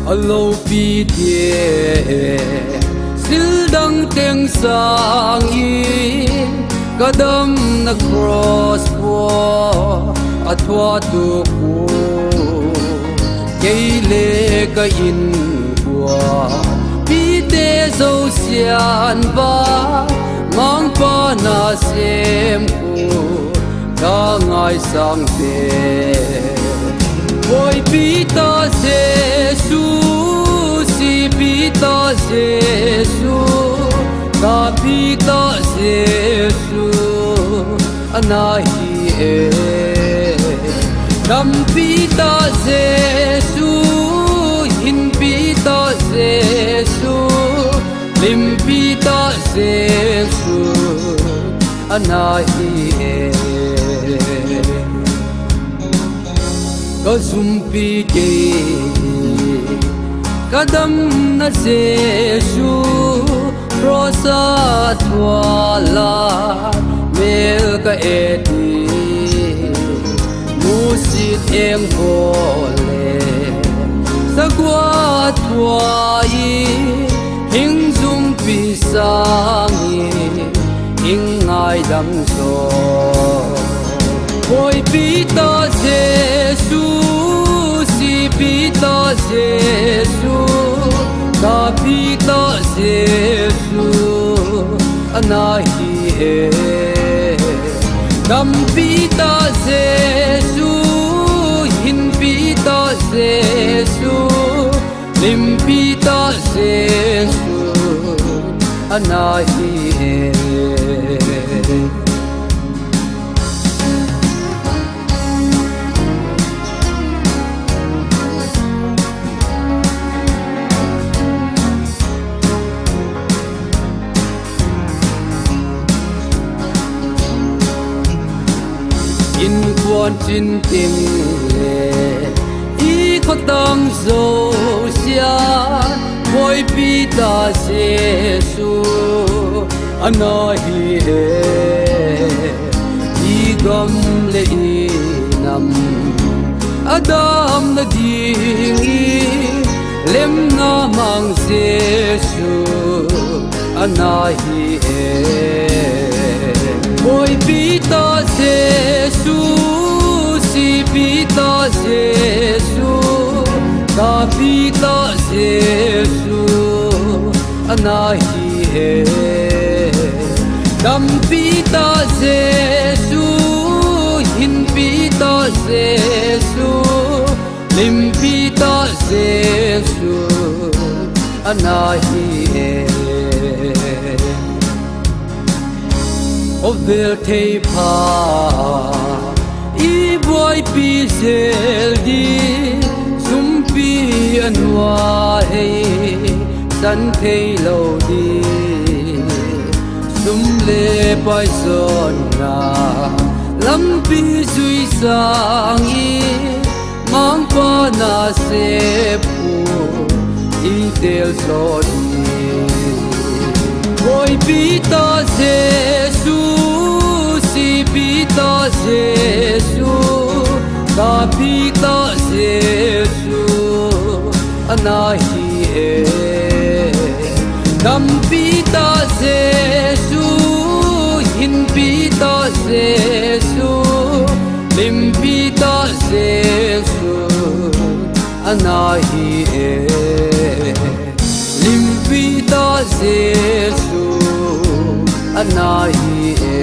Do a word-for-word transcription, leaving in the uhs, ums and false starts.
A lopite, sildang teng sangin ka damna cross khua a thuah tuk uh, kei le ka innkuan mite zosian bang Mangpa nasem uh, ka ngaisang te. Buaipi ta Jesu, sipi ta Jesu, kapi ta Jesu, a na hi e. Dampi ta Jesu, hinpi ta Jesu, limpi ta Jesu, a na hi e. Ka zumpi kei hi, ka damna Jesu, cross a thuah lai mel ka et hi. Musit eng bawl le sagua thuah hi, hing zumpi sangin hing ngaidam zaw. Buaipi ta Jesu, sipi ta Jesu, kapi ta Jesu, a na hi e. Dampi ta Jesu, hinpi ta Jesu, limpi ta Jesu, a na hi e. Innkuan cin teng le i khuatang zosian, buaipi ta Jesu, a na hi e. I gam le i nam a dam nading i lemna mang Jesu, a na hi e. Buaipi ta Jesu, sipi ta Jesu, kapi ta Jesu, a na hi e. Dampi ta Jesu, hinpi ta Jesu, limpi ta Jesu, a na hi e. Khawvel thei pha i buaipi zel ding, sumpi a nuai hei san thei lo ding, sum le pai zawnna lampi zui sangin Mangpa nasep uh i teel zaw ding. Buaipi ta Jesu, sipi ta Jesu, kapi ta Jesu, a na hi e. Dampi ta Jesu, hinpi ta Jesu, limpi ta Jesu, a na hi e. Limpi ta Jesu, a na hi e.